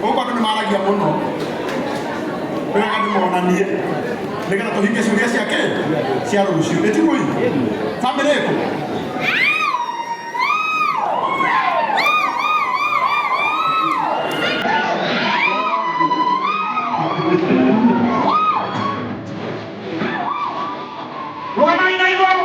Gũkũ andũ nĩ maragia mũno. Nĩ wega ndĩmonanie nĩgetha tũhingie ciũria cia kĩ cia rũciũ. Nĩ tiguo? Bamĩrĩ ĩkũ? Rũgamai na igũrũ.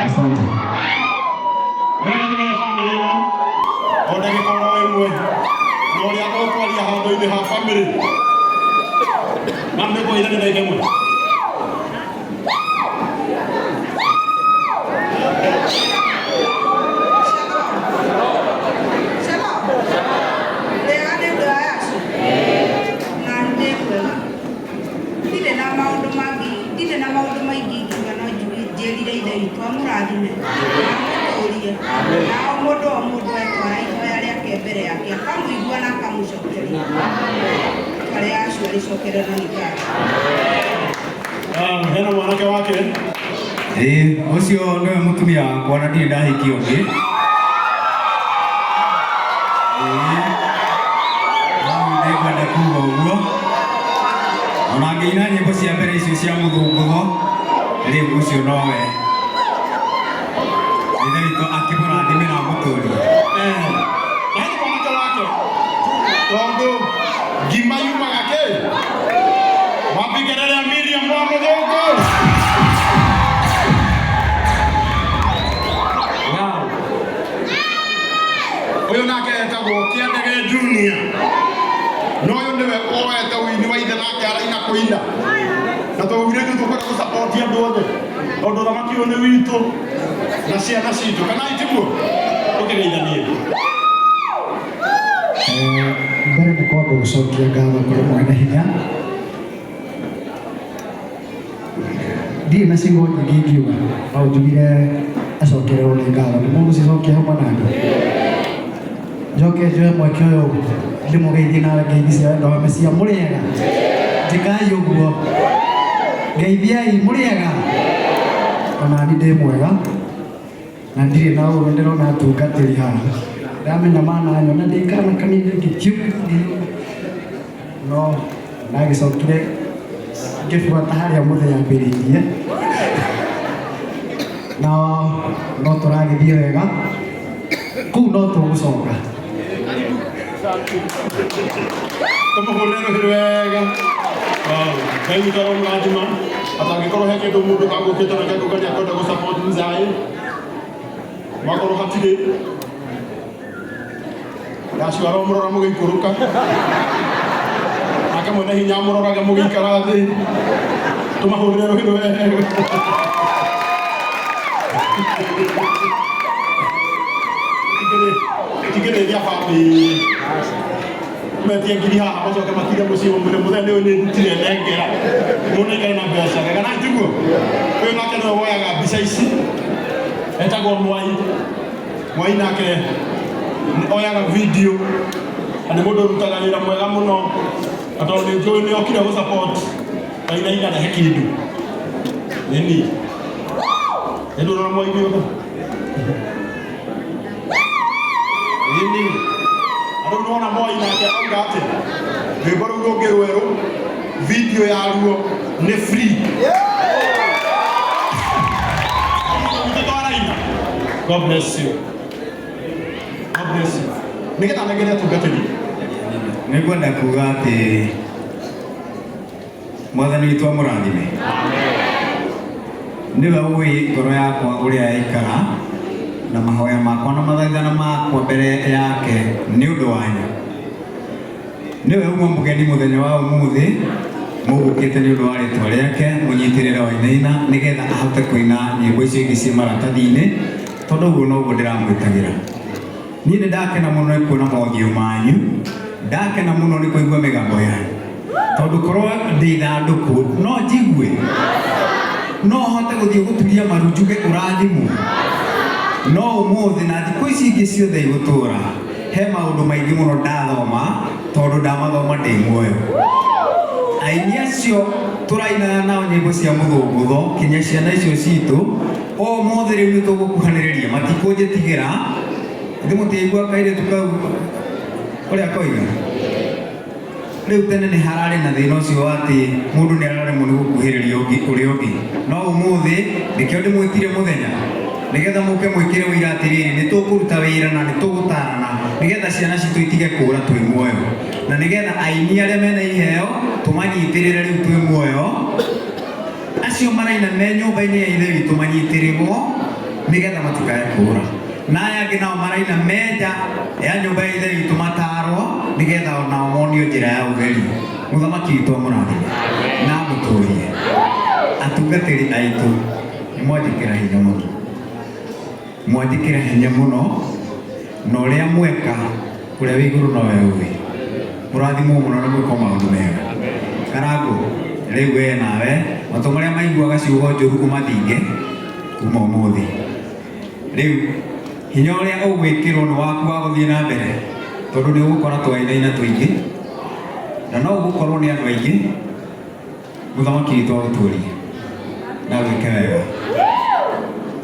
Asante. Wega nĩ bamĩrĩ ĩno o ndagĩka oro ĩmwe na ũrĩa ũkwaria handũ-inĩ ha bamĩrĩ na mĩkũire nĩ ndagĩka ĩmwe. Shalom. Wega nĩ ũndũ wa Yasu. Na nĩ mwega. Ndirĩ na maũndũ mangĩ, ndirĩ na maũndũ maingĩ ingiuga no njĩrire Ithe witũ amũrathime, amũtũrie. Na o mũndũ o mũndũ etwara ihoya rĩake mbere yake, akamũigua na akamũcokeria. Tware Yasu arĩcokererwo nĩ Ngai. Ah, hena mwanake wake. Ĩĩ, ũcio nĩwe mũtumia wakwa na ndirĩ ndahikia ũngĩ. Ĩĩ, hau nĩngwenda kuga ũguo. Ona ngĩina nyĩmbo cia mbere icio cia mũthũngũtho, rĩu ũcio nowe. Ithe witũ akĩmũrathime na amũtũrie. Eh, na hena mwanake wake tondũ ngima yumaga kĩ wambigerere Miriam wa mũthũngũ. Wow. Ũyũ nake etagwo Kĩandege Junior na ũyũ nĩwe woete ũini wa ithe nake araina kũina na twaugire ithuĩ tũkwenda gũcapoti andũ othe tondũ thamaki ũyũ nĩ witũ na ciana citũ kana itiguo ũkĩgeithanie. Mbere nĩ kwamba gũcokia ngatho kũrĩ mwene hinya. Ndirĩ na ciugo nyingĩ ingiuga, no njugire acokererwo nĩ ngatho. Nĩ mũgũcicokia hamwe nani? Njoke njoe mweke ũyũ ndĩmũgeithie na ngeithi cia wendo wa Mesia. Mũrĩega? Njĩkai ũguo. Ngeithiai, mũrĩega? Ona ni ndĩ mwega na ndirĩ na ũru, ndĩrona atungatĩri haha ndamenya mananyona ndĩ kana kanini ngĩkiuga no ndagĩcokire ngĩbuata harĩa mũthee ambĩrĩirie na no tũragĩthiĩ wega kũu no tũgũcoka. Tũmũhũrĩre rũhĩ wega. Wow. Ngai witũ aromũrathima. Atangĩkorwo he kĩndũ mũndũ agũkĩte na kĩndũ nĩ akwenda gũ support mzae wakorwo hatirĩ ndacio aromũrora mũgĩikũrũka nake mwene hinya amũrorage mũgĩikara thĩ. Tũmahũrĩre rũhĩ wega. Tigĩrĩria bamĩrĩ. Metie ngiri haha macoke matire mũciĩ mũmwĩre mũthenya nĩ ũyũ nĩ ndutire nengera mũndũ aikare na mbeca kana tiguo. Ũyũ nake nĩwe woyaga mbica ici, etagwo Mwai. Mwai nake oyaga video na nĩ mũndũ ũrutaga wĩra mwega mũno, na tondũ nĩ njũĩ nĩ okire gũ support Wainaina rehe kĩndũ nini nĩ ndũrona Mwai nĩ ũndũ nini na rĩu nĩwona Mwai nake auga atĩ rwĩmbo rũu rũngĩ rwerũ video yaruo nĩ free. Twaraina. God bless you. God bless you. Nĩgetha nengere atungatĩri. Nĩ ngwenda kuga atĩ Mwathani witũ amũrathime. Nĩwe ũĩ ngoro yakwa ũrĩa yaikara na mahoya makwa na mathaithana makwa mbere yake nĩ ũndũ wanyu. Nĩwe uma mũgeni mũthenya wa ũmũthĩ mũgũkĩte nĩ ũndũ wa rĩtwa rĩake mũnyitĩrĩre Wainaina nĩgetha ahote kũina nyĩmbo icio ingĩ ciĩ maratathi-inĩ tondũ ũguo noguo ndĩramwĩtagĩra. Niĩ nĩ ndakena mũno nĩ kuona mothiũ manyu, ndakena mũno nĩ kũigua mĩgambo yanyu, tondũ korwo ndĩ ithandũkũ no njigue, no hote gũthiĩ gũturia maru njuge ũrathimwo. No ũmũthĩ na thikũ ici ingĩ ciothe igũtũra he maũndũ maingĩ mũno ndathoma tondũ ndamathoma ndĩ muoyo. Aini acio tũrainaga nao nyĩmbo cia mũthũngũtho kinya ciana icio citũ ũmũthĩ rĩu nĩ tũgũkuhanĩrĩria, matikũnjĩtigĩra. Ithe mũtiaigua kairĩtu kau ũrĩa koiga? Rĩu tene nĩ hararĩ na thĩna ũcio wa atĩ mũndũ nĩ araremwo nĩ gũkuhĩrĩria ũrĩa ũngĩ, no ũmũthĩ nĩkĩo ndĩmwĩtire mũthenya nĩgetha mũke mwĩkĩre ũira atĩrĩrĩ, nĩ tũkũruta wĩra na nĩ tũgũtarana nĩgetha ciana citũ itige kũra twĩ muoyo, na nĩgetha aini arĩa mena iheo tũmanyitĩrĩre rĩu twĩ muoyo, acio maraina me nyũmba-inĩ ya ithe witũ manyitĩrĩrwo nĩgetha matikae kũra, na aya angĩ nao maraina me nja ya nyũmba ya ithe witũ matarwo nĩgetha onao monio njĩra ya ũtheri. Mũthamaki witũ amũrathime na amũtũrie. Atungatĩri aitũ nĩ mwanjĩkĩra hinya mũno, mwanjĩkĩra hinya mũno, na ũrĩa mweka ũrĩa wĩ igũrũ nowe ũĩ. Mũrathimwo mũno na mwĩko maũndũ mega. Karangũ rĩu we nawe matũ marĩa maiguaga ciugo njũru ũmathinge kuma ũmũthĩ. Rĩu hinya ũrĩa ũgwĩkĩrwo nĩ waku wa gũthiĩ na mbere, tondũ nĩ ũgũkora twainaina tũingĩ na no ũgũkorwo nĩ andũ aingĩ. Mũthamaki witũ agũtũrie na gwĩke wega.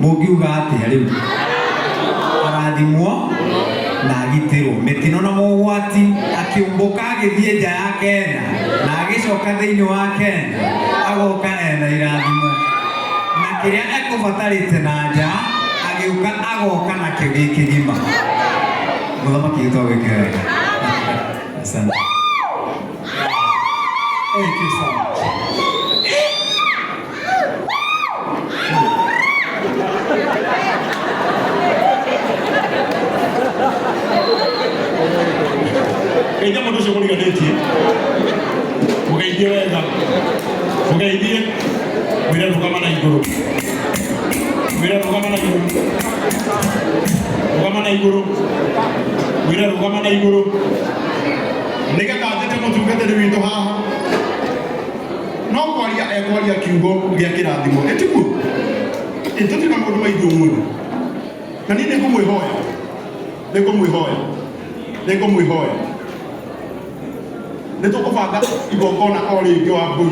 Mũngiuga atĩa rĩu? Arathimwo na agitĩrwo mĩtino na mogwati, akĩũmbũka agĩthiĩ nja ya Kenya na agĩcoka thĩinĩ wa Kenya agoka ena irathimo, na kĩrĩa ekũbatarĩte na nja agĩũka agoka nakĩo gĩ kĩgima. Mũthamaki witũ agwĩke wega. Asante. Thank you so much. Geithia mũndũ ũcio mũriganĩtie, mũgeithie wega, mũgeithie, mwĩre rũgama na igũrũ, mwĩre rũgama na igũrũ, rũgama na igũrũ, mwĩre rũgama na igũrũ, nĩgetha njĩte mũtungatĩri witũ haha no kwaria ekwaria kiugo gĩa kĩrathimo. Ĩtiguo ĩtũtirĩ na maũndũ maingĩ ũmũthĩ, na niĩ nĩngũmwĩhoya, nĩngũmwĩhoya, nĩngũmwĩhoya nĩ tũkũbanga igongona o rĩngĩ wa mbũi,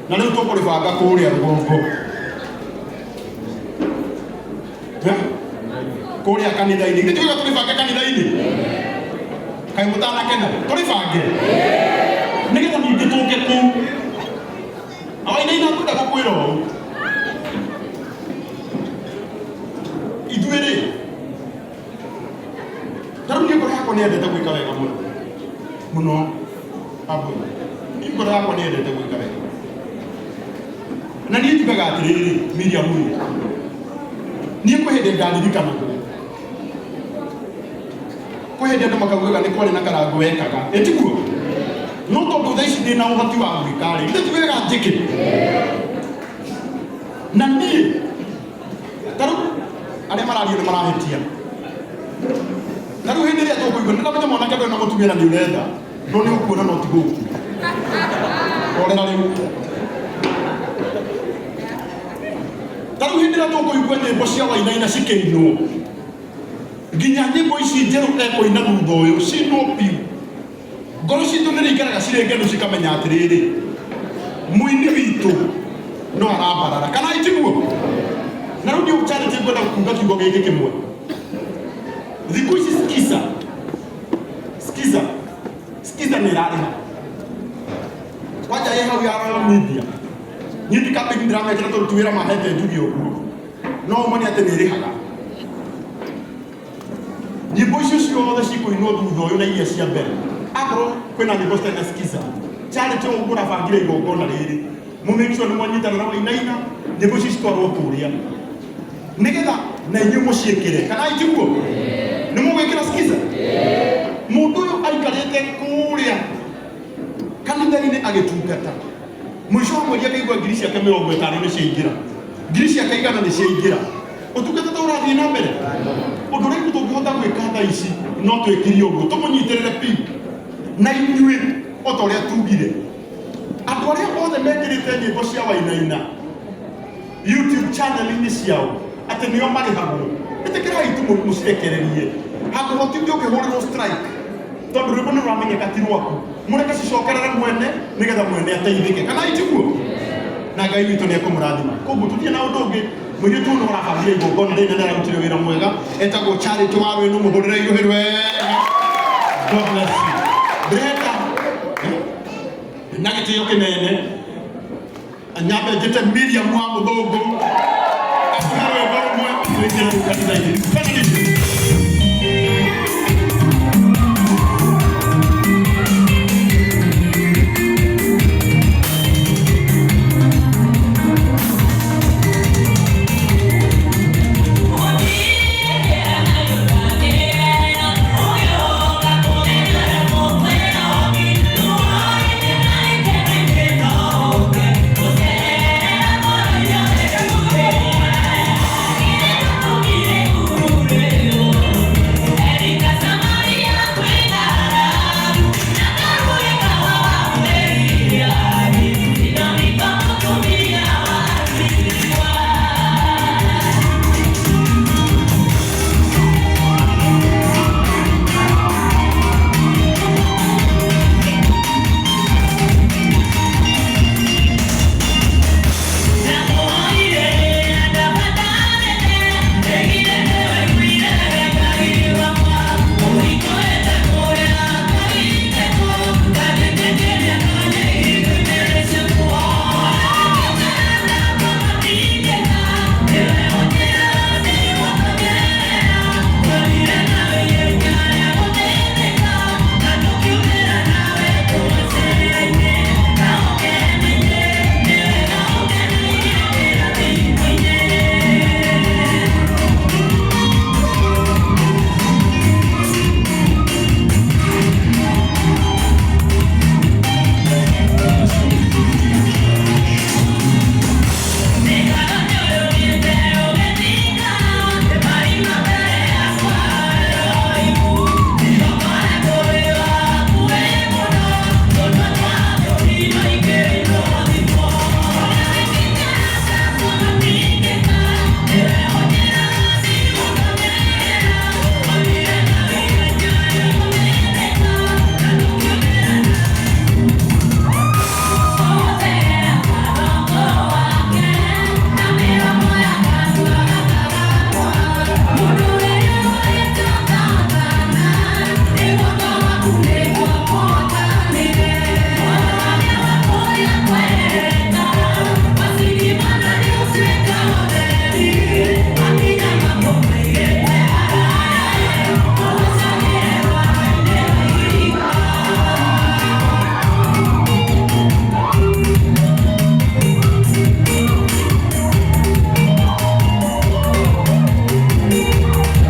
na rĩu tũkũrĩbanga kũrĩa rũgongo, kũrĩa kanitha-inĩ. Nĩ tuuga tũrĩbange kanitha-inĩ, kaĩ mũtanakena? Tũrĩbange nĩgetha ningĩ tũke kũu. Na Wainaina ngwenda gũkwĩra ũũ, ithuĩ rĩ, ta rĩu niĩ ngoro yakwa nĩ yendete gwĩka wega mũno mũno. Ambũi, niĩ ngoro yakwa nĩ yendete gwĩka wega, na niĩ njugaga atĩrĩrĩ, Miriam rĩ, niĩ kwĩ hĩndĩ ndaririkanagwo, kwĩ hĩndĩ andũ makaugaga nĩ kwarĩ na Karangũ wekaga, ĩtiguo? No tondũ thaa ici ndĩna ũhoti wa gwĩka rĩ, githĩ ti wega njĩke? Na niĩ ta rĩu arĩa mararia nĩ marahĩtia. Na rĩu hĩndĩ ĩrĩa tũkũigua nĩ ndamenya mwanake ndũrĩ na mũtumia na nĩ ũrenda no nĩ ũkuona no ti gũkũ orera rĩu. Ta rĩu hĩndĩ ĩrĩa tũkũigua nyĩmbo cia Wainaina cikĩinwo nginya nyĩmbo ici njerũ ekũina thutha ũyũ cinwo piũ, ngoro citũ nĩ rĩikaraga cirĩ ngenu cikamenya atĩrĩrĩ, mũini witũ no arambarara kana itiguo. Na rĩu nĩ Charity ngwenda kuga kiugo gĩkĩ kĩmwe. Thikũ ici skiza skiza skiza nĩ ĩrarĩha kwanja ĩ hau ya Royal Media. Niĩ ndikambĩki ndĩramekĩra tondũ ti wĩra mahete njuge ũguo, no ũma nĩ atĩ nĩ ĩrĩhaga. Nyĩmbo icio ciothe cikũinwo thutha ũyũ na iria cia mbere, akorwo kwĩna nyĩmbo citarĩ na skiza, Charity ũguo ũrabangire igongona rĩrĩ, mũ make sure nĩ mwanyitana na Wainaina, nyĩmbo icio citwarwo kũrĩa nĩgetha na inyuĩ mũciĩkĩre kana itiguo nĩ mũgwĩkĩra skiza. Mũndũ ũyũ aikarĩte kũrĩa kanitha-inĩ agĩtungata, mũico wa mweri akaigua ngiri ciake 50 nĩ ciaingĩra, ngiri ciake 100 nĩ ciaingĩra. Ũtungata ta ũrathiĩ na mbere, ũndũ ũrĩa ithuĩ tũngĩhota gwĩka thaa ici no twĩkire ũguo, tũmũnyitĩrĩre piũ na inyuĩ o ta ũrĩa tugire. Andũ arĩa othe mekĩrĩte nyĩmbo cia Wainaina YouTube channel-inĩ ciao atĩ nĩo marĩhagwo, ĩtĩkĩrai tu mũcirekererie handũ ha ũtinde ũkĩhũrĩrwo strike tondũ rwĩmbo nĩ rũramenyeka ti rwaku, mũreke cicokerere mwene nĩgetha mwene ateithĩke kana itiguo, na Ngai witũ nĩ ekũmũrathima. Koguo tũtirĩ na ũndũ ũngĩ. Mũirĩtu ũyũ nĩ ũrabangire igongona rĩrĩ na nĩ ararutire wĩra mwega, etagwo Charity Warwĩnu, mũhũrĩre iruhĩ rwega. God bless you. Ndĩrenda na gĩtĩo kĩnene nyambe njĩte Miriam wa Mũthũngũ atuhe rwĩmbo rũmwe tũingĩre rĩu kanitha-inĩ. Kana nĩ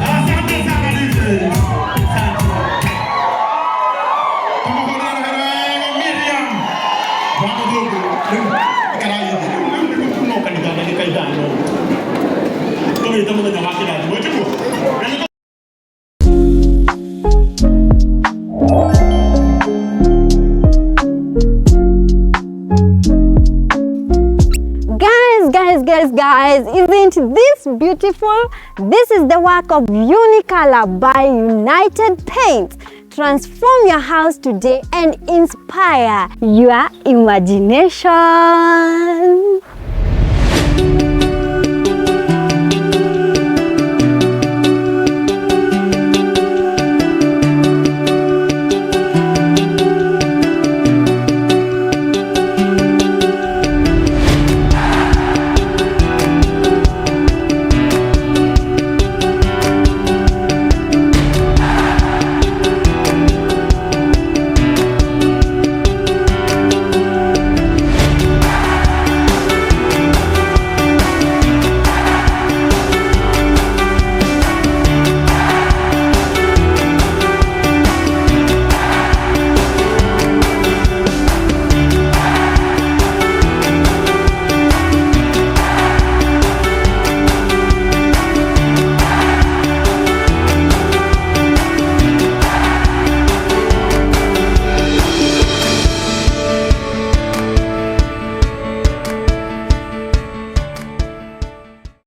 Asante sana DJ. Asante. Tumuhũrĩre wega Miriam wa Mũthũngũ. Rĩu ikarai thĩ. Rĩu nĩguo tuma kanitha ndagĩka 5. Tũgĩte mũthenya wa kĩrathimo. Tiguo? Na nĩ Guys, guys, isn't this beautiful? This is the work of Unicolor by United Paint. Transform your house today and inspire your imagination.